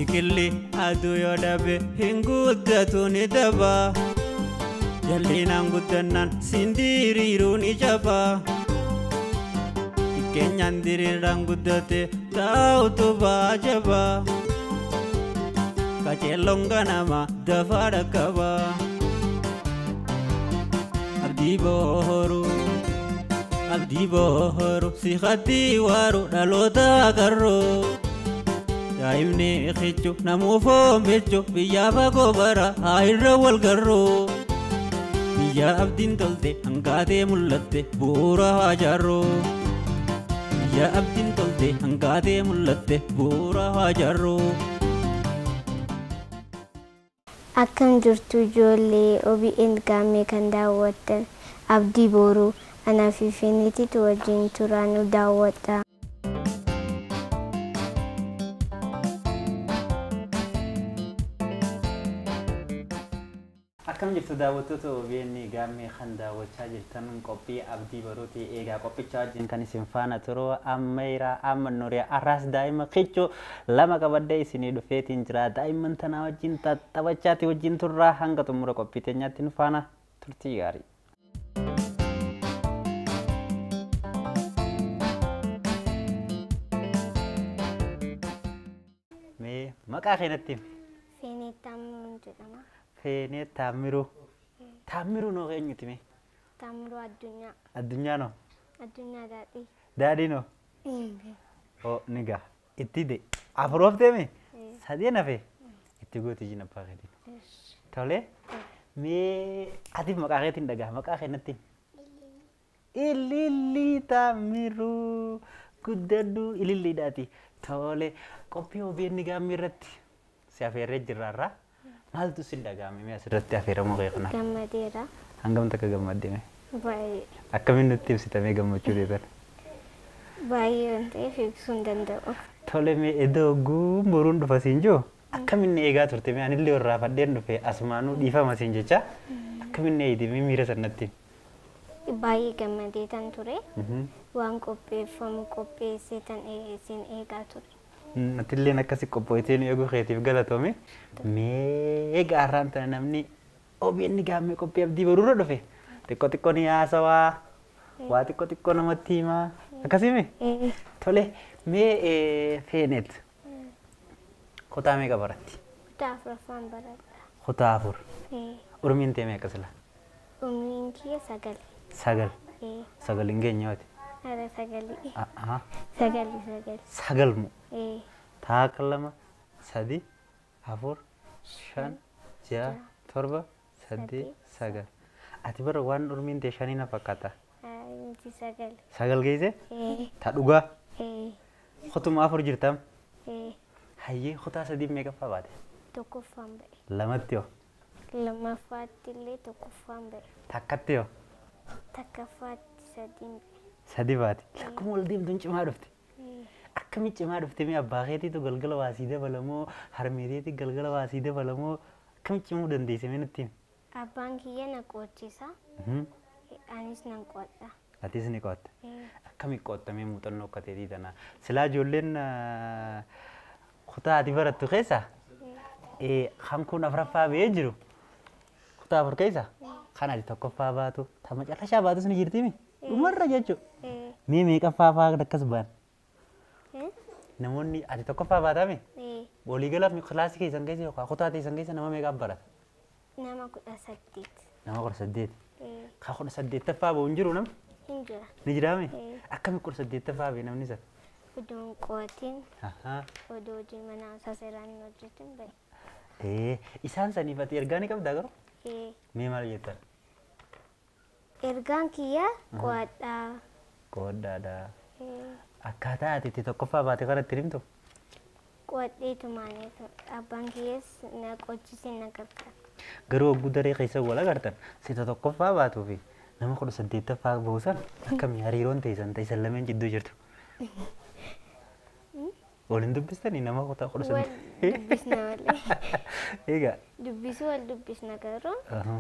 Biqilli aduu yoo dhabe hin guddatu ni daba. Jallinaan guddannaan sindiriiruu ni jaba. Xiqqeenyaan diriiraan guddate taa'utu baajaba. Qaceelloon ganama dafaa dhaqqaba. Abdii booruu abdii booruu si haddii waaru dhaloota qarroo. Daa'imni kichu namuu foon bilchu biyyaa fagoo bara haa irra wal garroo. Biyya abdiin tolte hangaatee mul'atte bu'uura haa jaarroo. Biyya abdiin tolte hangaatee mul'atte bu'uura haa jaarroo. Akkam jirtu ijoollee OBN Gaammee kan daawwattan Abdii Booruu anaa fi Feenetiitu wajjin turaa nu daawwadha. Akkam jirtu daawwattoota OBN Gaammee kan daawwachaa jirtan qophii Abdii Boruuti. Egaa qophicha wajjin kan isin faana turu Ammayraa amma Nuuriyaa arraas daa'ima kichuu lama qabadhee isinii dhufeetiin jira. Daa'imman tanaa wajjin taphachaatii wajjin turraa hanga xumura qophii teenyaatti nu faana turtii gaarii. Mee maqaa kee natti himi. Feeneet Taammiruun jedhama. Feeneet Taammiruu. Taammiruu noo eenyuti mee? Taammiruu Addunyaa. Addunyaa noo? Addunyaa Daadhii. Daadhii noo? Oo ni gaha. Itti de afur ooftee mee? Sadeen hafe? Itti gooti jina abbaa keetiin. Tolee. Mee ati maqaa keetiin dhagaa maqaa kee natti himi. Ilillii Taammiruu guddadhu ililliidhaati. Tole qophii OBN Gaammee irratti si afeerree jirra irraa. Maaltu sin dhaga'ame mee asirratti afeeramuu kee kana? Gammadeera. Hangam takka gammadde mee? Baay'ee. Akkamiin nutti ibsita mee gammachuu teetan? Baay'ee waan ta'eef ibsuu hin danda'u. Tole mee iddoo boruun dhufa siin jiru akkamiin eegaa turte mee anillee irraa fadheen dhufe asumaanuu dhiifama siin jecha akkamiin eegde mee miira sanatti? Baay'ee gammadee tan ture. Waan qopheeffamu qopheessee tan siin eegaa ture. Atilleen akkasi qophoitee nu eeguu keetiif galatoomi. Mee gaarraan tana namni OBN Gaammee qophii Abdii Boruurra dhufe xiqqoo xiqqoo ni haasawaa waa xiqqoo xiqqoo namatti himaa akkasii Tole mee Feeneet kutaa meeqa baratti? Kutaa afuraffaan baradha. Kutaa afur. Umriin tee meeqa sila? Umriin kiyya 9. 9. 9 hin geenye waati? Ara 9. 9 9. 9 moo? Taaka 2 3 4 5 6 7 8 9. Ati bara waan umriin tee 5 na fakkaata. Miti 9. 9 geesse? Ta dhugaa? Kutuma 4 jirtam? Hayyee kutaa 3 meeqaffaa baate? Tokkoffaan ba'e. Lamatti hoo? Lammaffaatti illee tokkoffaan ba'e. Takkatti hoo? Takkaffaatti 3 ba'e. 3 baate. Akkuma ol deemtuun cimaa dhufte. Akkamitti cimaa dhufte mee abbaa keetiitu galgala waasii dabalamoo harmeetiitu galgala waasii dabalamoo akkamitti cimuu dandeesse mee nutti himi? Abbaan kiyya na qo'achiisa. Anis nan qo'adha. Atis ni qo'atta? Akkamitti qo'atta mee muuxannoo akka teetii tanaa? Silaa ijoolleen kutaa ati barattu keessa kan kun afuraffaa ba'ee jiru kutaa 4 keessa kan ati tokkoffaa baatu ta macarrashaa baatus ni jirti mi? Dhumarra jechuudha. Mee meeqaffaa fa'aa akkas ba'an? Namoonni ati tokkoffaa baataa mi? Waliigalaaf kilaasii keessan keessa yookaan kutaa teessan keessa nama meeqaaf barata? Nama 18. Nama 18. Kan 18ffaa ba'u hin jiru namni? Hin jira. Ni jiraame? Akkamitti 18ffaa ba'e namni sana? Odoo hin qo'atin, odoo hojii manaa isaa seeraan hin hojjetin ba'e. Isaan saniif ati ergaa ni qabdaa garuu? Mee maal jettan? Ergaan kiyya qo'adhaa. Qo'adhaadha. Akkaataa ati itti tokkoffaa baate kanatti himtu? Qo'adheetumaan abbaan kiyyas na qo'achisee na gargaara. Garuu hogguu daree keessa wal agartan sita tokkoffaa baatuu fi nama 18ffaa ba'u san akkamii hariiroon teessan lameen jidduu jirtu? Waliin dubbistanii nama kutaa 18? Wal dubbisna malee. Egaa. Dubbisuu wal dubbisna garuu.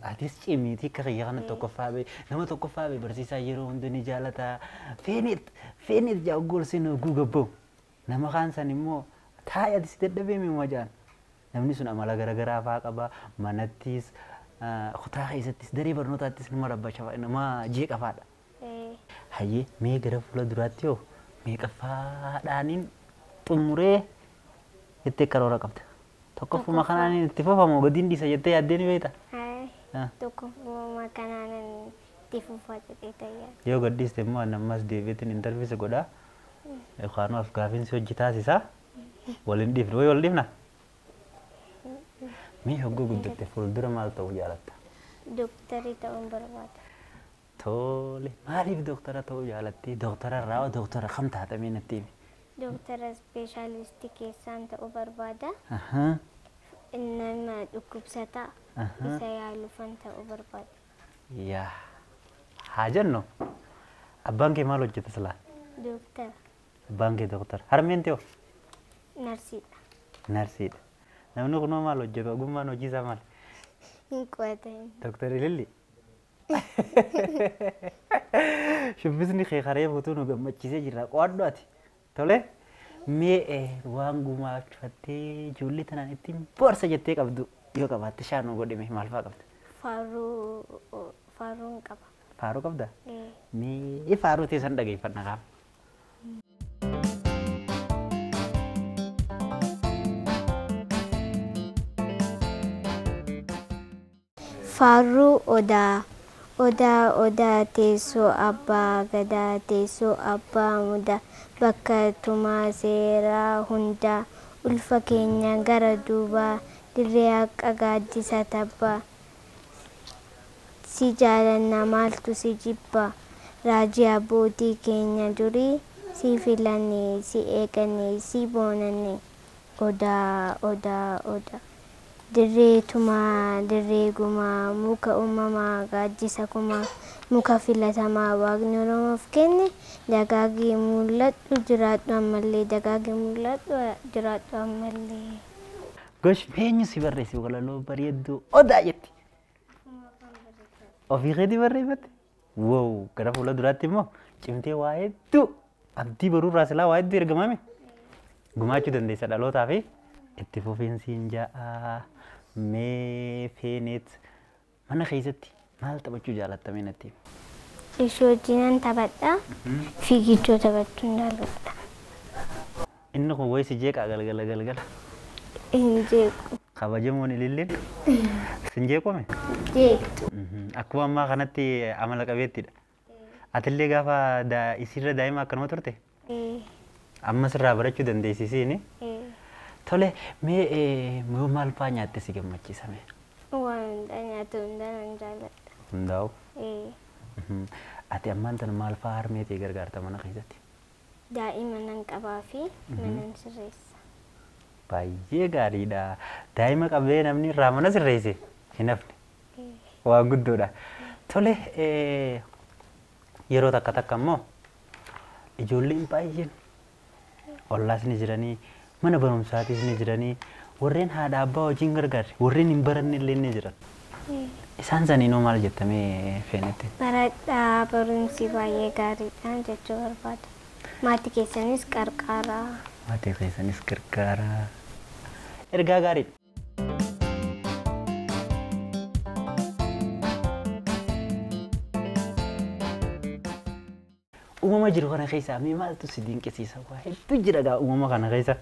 Atis cimiitii akka kiyya kana tokkoffaa ba'e nama tokkoffaa ba'e barsiisaa yeroo hunda ni jaalata. Feeneet Feeneet jaa gorsee nu gugabba'u. Nama kaan san immoo Taa'ee ati si dadhabee mi'uma ja'an. Namni sun amala garaagaraa fa'aa qaba. Manattis, kutaa keessattis, daree barnootaattis nama rabbasha fa'a, nama jeeqa fa'aadha. Hayyee mee gara fuula duraatti hoo meeqaffaadhaaniin xumuree jettee karoora qabda? Tokkoffuma kanaaniin itti fufamoo gadiin dhiisa jettee yaaddee ni beektaa? Tokkoffuma kanaanin itti fufa jedhee tayyaa. Yoo gad dhiiste immoo ani ammas deebiitiin intarviis godhaa. Yookaan af gaafiin si hojii taasisaa. Waliin dhiifnu wayii wal dhiifna? Mee hogguu guddatte fuuldura maal ta'uu jaalatta? Dooktarii ta'uun barbaada. Tole maaliif dooktara ta'uu jaalatte? Dooktara irraa dooktara kam taatamee natti himi? Dooktara ispeeshaalistii keessaan ta'uu barbaada. Nama dhukkubsataa isa yaaluufan ta'uu barbaada. Yaa haa jennu abbaan kee maal hojjeta silaa? Dooktara. Abbaan kee dooktara. Harmeen ta'oo? Narsiidha. Narsiidha. Namni kunoo maal hojjeta? Ogummaan hojii isaa maali? Hin qo'atan. Dooktar Ililli. Shubbisni kee karee fuutuu nu gammachiisee jira. Qo'adhu ati. Tole mee waan gumaachattee ijoollee tanaan ittiin boorsa jettee qabdu yoo qabaatte shaanuu godhime maal fa'aa qabda? Faaruun qaba. Faaruu qabdaa? Mee faaruu teessan dhageeffadha qaama. Faaruu Odaa. Odaa odaa teessoo abbaa gadaa teessoo abbaa mudaa bakka tumaa seeraa hundaa ulfa keenya gara duubaa dirree haqa gaaddisa tabbaa si jaalanna maaltu si jibba raajii abbootii keenya durii si filanne si eeganne si boonanne odaa odaa odaa. Dirree tumaa, dirree gumaa, muka uumamaa, gaaddisa kumaa, muka filatamaa waaqni Oromoof kenne dagaagee mul'adhu jiraadhu ammallee dagaagee mul'adhu jiraadhu ammallee. Gosh eenyu si barreesse walaloo bareedduu odaa jetti. Ofii keetii barreeffatte? Wow gara fuula duraatti immoo cimtee waa hedduu abdii boruurraa silaa waa hedduu ergamame gumaachuu dandeessa dhalootaa fi itti fufiinsiin ja'a mee feeneet mana keessatti maal taphachuu jaalattamee natti himi? Ishee wajjinan taphadha. Fiigichoo taphachuun jaalladha. Inni kun wayii si jeeqaa galgala galgala. Hin jeequ. Kabajamoon ililleen sin jeeqome? Jeeqtu. Akkuma ammaa kanatti amala qabeettidha. Atillee gaafa isiirra daa'ima akkanuma turte? Amma sirraa barachuu dandeessisiini? Tole mee maal fa'aa nyaatte si gammachiisame? Waan hundaa nyaata hundaa nan jaalladha. Hundaa'u? Ati ammaan tana maal fa'aa harmee ta'e gargaarta mana keessatti? Daa'ima nan qabaa fi manan sirreessa. Baay'ee gaariidha. Daa'ima qabee namni irraa mana sirreesse hin hafne. Waan guddoodha. Tole yeroo takka takka immoo ijoolleen baay'een ollaas ni jiranii mana barumsaatis ni jiranii warreen haadha abbaa wajjin gargaarre warreen hin baranne illee ni jiran. Isaan saniinoo maal jettamee feenette? Baradhaa barumsi baay'ee gaariidha jechuu barbaada. Maatii keessanis qarqaaraa. Maatii keessanis gargaaraa. Ergaa gaariidha. Uumama jiru kana keessaa mee maaltu si dinqisiisa? Waa hedduu jira gaa uumama kana keessa.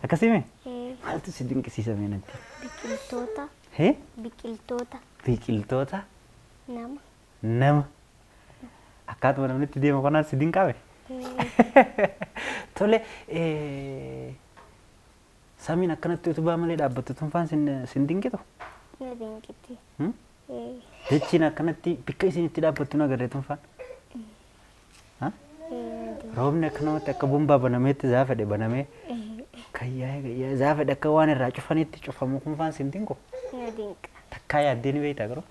Akkasii maaltu si dinqisiisa mee natti? Biqiltoota. Biqiltoota. Biqiltoota. Nama. Nama. Akkaatuma namni itti deemu kanaan si dinqaame? Tole samiin akkanatti utubaa malee dhaabbattu tunfaan sin dinqitu? Na dinqiti. Dachiin akkanatti bakka isin itti dhaabbattu na agarree tunfaan? Roobni akkanumatti akka bombaa banameetti zaa fedhe banamee kayyaa'ee kayyaa'ee zaa fedhe akka waan irraa cufanitti cufamu kun faan sin dinqu? Na dinqa. Takkaa yaaddee ni beektaa garuu?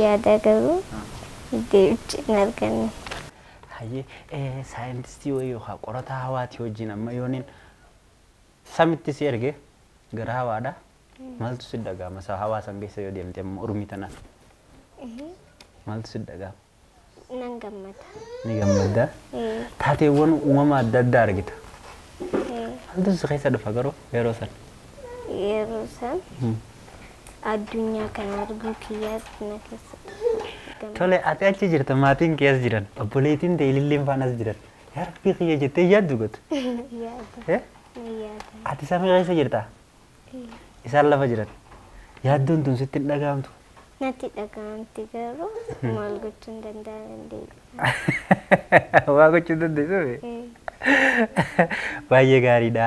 Yaada garuu deebichi hin arganne. Hayyee saayintistii wayii yookaan qorataa hawaatii wajjin amma yooniin samitti si erge gara hawaadha. Maaltu si dhaga'ama? Hawaa san keessa yoo deemte amma urmii tanaan. Maaltu si dhaga'ama? Nan gammada. Ni gammadda. Taateewwan uumama adda addaa argita. Maaltu si keessa dhufa garuu yeroo san? Yeroo san addunyaa kana arguu kiyyaatti na keessa dhufa. Tole ati achi jirta maatiin kee as jiran obboleettiin ta'e ililleen faana as jiran yaa rabbii kiyya jettee yaaddu gootu. Yaada. Yaada. Ati samii keessa jirta? Isaan lafa jiran. Yaaddoon tun sitti hin dhaga'amtu. Natti dhaga'amti garuu maal gochuu hin danda'an. Waa gochuu dandeessu? Baay'ee gaariidha.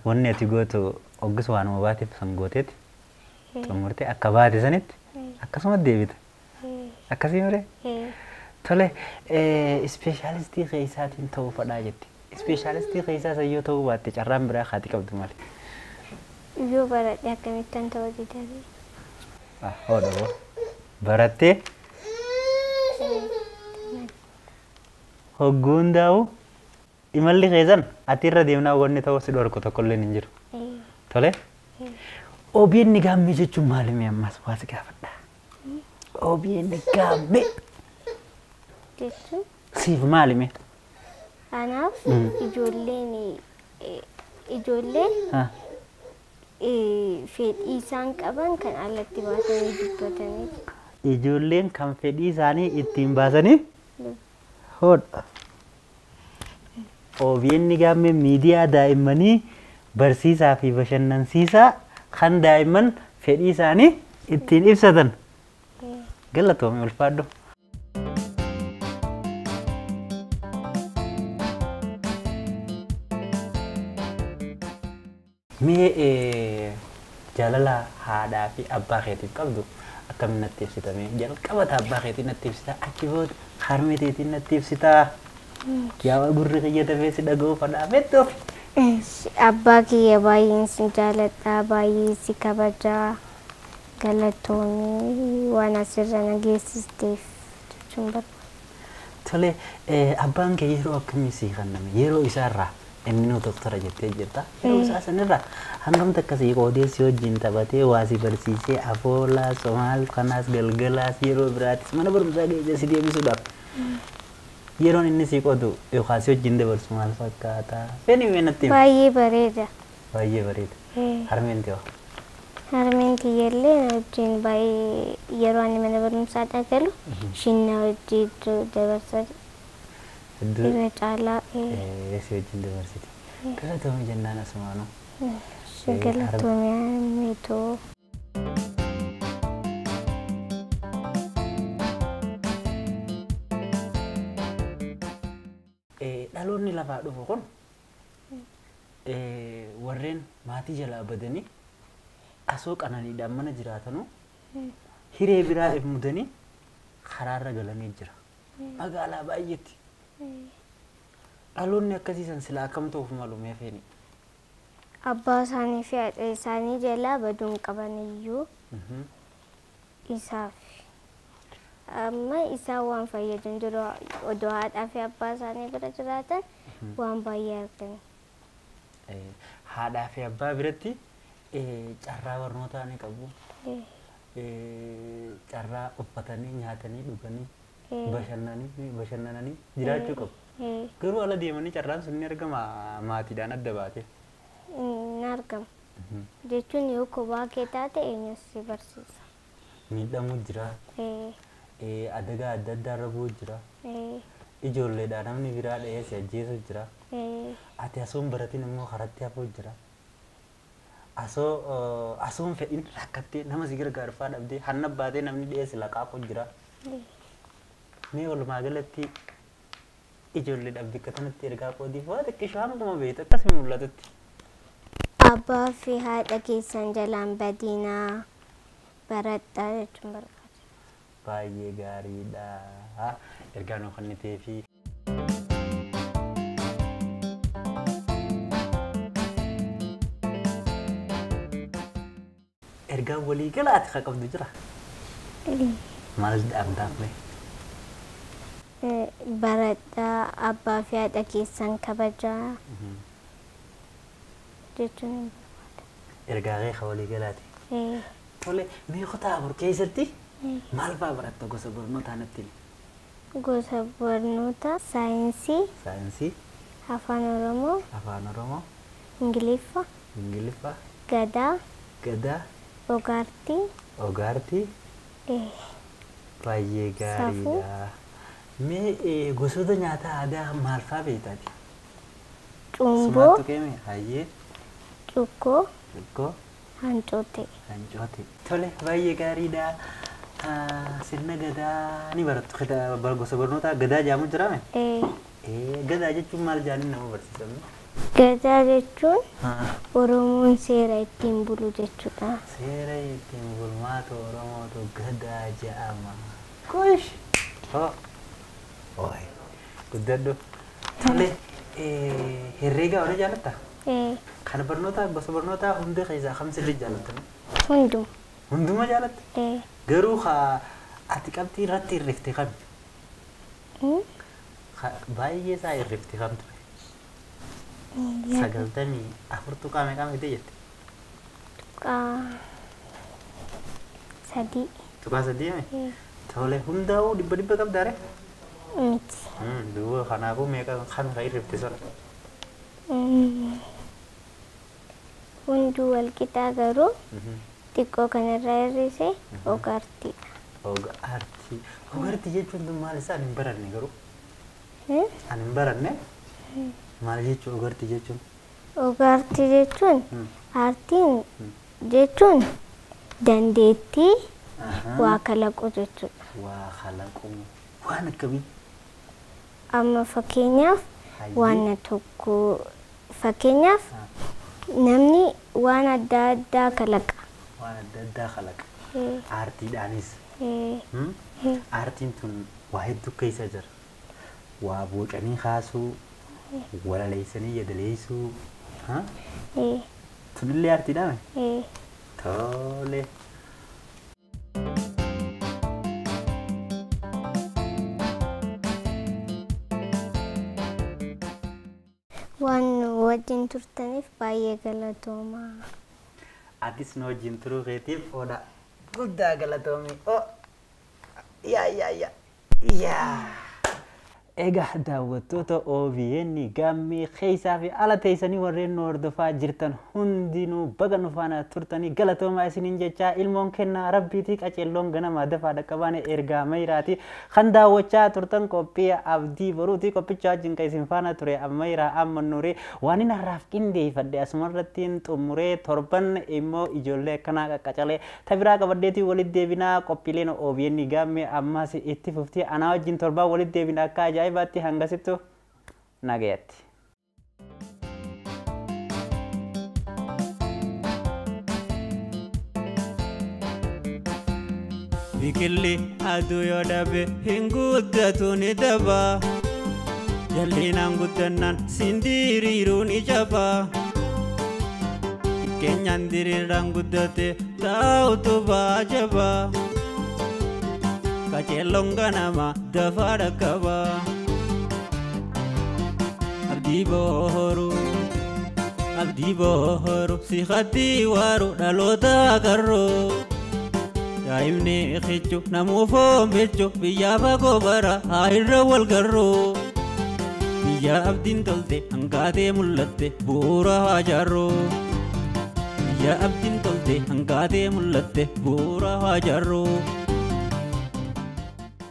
Wanni ati gootu hoggas waanuma baateef san gooteeti. Xumurtee akka baate sanitti akkasuma deebita. Akkasii mire? Tole ispeeshaalistii keessaatiin ta'uu fadhaa jetti. Ispeeshaalistii keessaa san yoo ta'uu baatte carraan biraa haati qabdu maali? Yoo baradhe akkamittan ta'uu didanii? Hodha boo. Barattee hogguu hundaa'u imalli keessan ati irra deemnaa wanni ta'uu si dhorku tokkollee hin jiru. Tole. OBN gaammee jechuun maali mee ammas waa si gaafadha. OBN gaammee Jechuun siif maali mee? Anaaf ijoolleen ijoolleen fedhii isaan qaban kan alatti baasanii dubbatanii. Ijoolleen kan fedhii isaanii ittiin baasanii hodha. OBN gaammee miidiyaa daa'immanii barsiisaa fi bashannansiisaa kan daa'imman fedhii isaanii ittiin ibsatan. Galatoomii ulfaadhu. Mee jaalala haadhaa fi abbaa keetiif qabdu akkamiin natti ibsitame? Jalqabata abbaa keetiin natti ibsitaa, achi booda harmee teetiin natti ibsitaa. Yaa gurri kiyya dafee si dhaga'uu fadhaa fettoof. Abbaa kiyya baay'een si jaaladha, baay'ee si kabajaa, galatoomii waan asirra na geessisteef jechuun barbaada. Tole abbaan kee yeroo akkamii sii kenname? Yeroo isaarraa inni nuu doktora jettee jirta. Yeroo isaa sanirraa hangam takka sii qoodee si wajjin taphatee waa si barsiisee afoolaas maal kanaas galgalaas yeroo biraatis mana barumsaa geessee si deebisuudhaaf. Yeroon inni sii qoodu yookaan si wajjin dabarsu maal fakkaata? Feni mee natti himi. Baay'ee bareeda. Baay'ee bareeda. Harmeen tee hoo? Harmeen tiyyallee na wajjin baay'ee yeroo ani mana barumsaa galu ishiin na wajjin dabarsa Hedduu irra caalaa. si wajjin dabarsiti. Galatoomii jennaan asumaanuu. Galatoomii harmeetoo. Dhaloonni lafaa dhufu kun warreen maatii jalaa badanii asoo qananiidhaan mana jiraatanuu hiree biraa if mudanii karaarra galanii jira. Magaalaa baay'eetti. Dhaloonni akkasii san silaa akkam ta'uuf malu mee feeni? Abbaa isaanii fi haadha isaanii jalaa baduun qaban iyyuu isaaf. Amma isaan waan fayyadan jiru odoo haadhaa fi abbaa isaanii bira jiraatan waan baay'ee argan. Haadhaa fi abbaa biratti carraa barnootaa ni qabu. Carraa uffatanii, nyaatanii, dhuganii, bashannananii jiraachuu qabu. Garuu ala deemanii carraan sun ni argama maatiidhaan adda baatee. Ni argama. Jechuun yoo kophaa kee taate eenyus si barsiisa. Miidhamuu jira. Adagaa adda addaa irra bu'uu jira. Ijoolleedhaa namni biraa dhahee si ajjeesuu jira. Ati osoo hin baratin immoo karatti hafuu jira. Asoo hin fedhin rakkattee nama si gargaaru fa'aa dhabdee hanna baatee namni dhahee si laqaaquu jira. Mee walumaa galatti ijoolleedhaaf bakka kanatti ergaa qoodiif waa xiqqishoo hanguma beektu akkasuma mul'atutti. Abbaa fi haadha keessan jalaan badinaa baradhaa jechuun barbaada. Baay'ee gaariidha. Ergaa nuu kennitee fi ergaa walii gala ati haa qabdu jira. Maal dhaamtaaf mee? Baradhaa abbaa fi haadha keessan kabajaa jechuun barbaada. Ergaa kee walii galaati. Tole mee kutaa afur keessatti maal fa'aa baratta gosa barnootaa natti himi? Gosa barnoota saayinsii, Saayinsii, afaan Oromoo, afaan Oromoo, Ingiliffa, Ingiliffa, Gadaa, Gadaa, Ogaartii, Ogaartii. Baay'ee gaariidha. Mee gosoota nyaataa aadaa maal fa'aa beektaati? Cumboo, Sumaattu keeme? Hayyee. Cukkoo, Cukkoo, Hancootee. Hancootee. Tole, baay'ee gaariidha. Sirna gadaa ni barattu. Gosa barnootaa gadaa jedhamu jiraame? Gadaa jechuun maal jedhanii nama barsiisan? Gadaa jechuun Oromoon seera ittiin bulu jechuudha. Seera ittiin bulmaata Oromootu gadaa jedhama. Kush! Hoo! Ooyi! Guddadhu. Tole, herreega warra jaalattaa? Kan barnoota gosa barnootaa hunda keessaa kam sirrii jaalatta? Hunduma. Hunduma jaalatta? Garuu haa ati qabxii irratti hirrifte kami? Baay'ee isaa hirrifte kam ture? 94 tuqaa meeqa fide jette? Tuqaa 3. Tuqaa 3 mee? Tole, hundaa'uu 100 qabdaa ree? Miti. Duuba kanaafuu meeqa kami ka hirrifte sana? Hunduu wal qixaa garuu xiqqoo kanarraa hir'ise ogaartiidha. Ogaartii. Ogaartii jechuun tun maal isaa ani hin baranne garuu? Ani hin baranne. Maal jechuun ogaartii jechuun? Ogaartii jechuun aartiin jechuun dandeettii waa kalaquu jechuudha. Waa kalaquu. Waan akkamii? Amma fakkeenyaaf waan tokko fakkeenyaaf namni waan adda addaa kalaqa. Waan adda addaa kalaqa. Aartiidhaanis. Aartiin tun waa hedduu keessa jira. Waa bocanii kaasuu, walaleessanii yadaleessuu. Tunillee aartiidhaa? Tole. Waan nu wajjin turtaniif baay'ee galatoomaa. Atis nu wajjin turuu keetiif oodha. Guddaa galatoomi. Oh. Yaa yaa yaa. Yaa. Egaa daawwattoota OBN gaammee keessaa fi ala teessanii warreen nu hordofaa jirtan hundinuu baga nu faana turtanii galatoomaa isiniin jechaa ilmoon kennaa rabbiitii qaceelloon ganamaa dafaa dhaqqabaane ergaa mayraati kan daawwachaa turtan qophii abdii boruutii qophicha wajjin kan isin faana ture ammayraa amma nuuree waan inni har'aaf qindeeffadhe asumarrattiin xumuree torban immoo ijoollee akkanaa qaqqacalee tabiraa qabaddeetii walitti deebinaa qophiileen OBN gaammee ammas itti fuftii anaa wajjin torbaan walitti deebina akka ajaa'ibaatti hangasittu nagayatti. Biqilli aduu yoo dhabe hin guddatu ni daba. Jallinaan guddannaan sindiriiruu ni jaba. Keenyaan diriiraan guddate taa'utu baajaba. Qaceelloon ganama dafaa dhaqqaba. Abdii booruu abdii booruu si haddii waaru dhaloota qarroo. Daa'imni kichu namuu foon bilchu biyyaa fagoo bara haa irra wal garroo. Biyya abdiin tolte hangaatee mul'atte bu'uura haa jaarroo. Biyya abdiin tolte hangaatee mul'atte bu'uura haa jaarroo.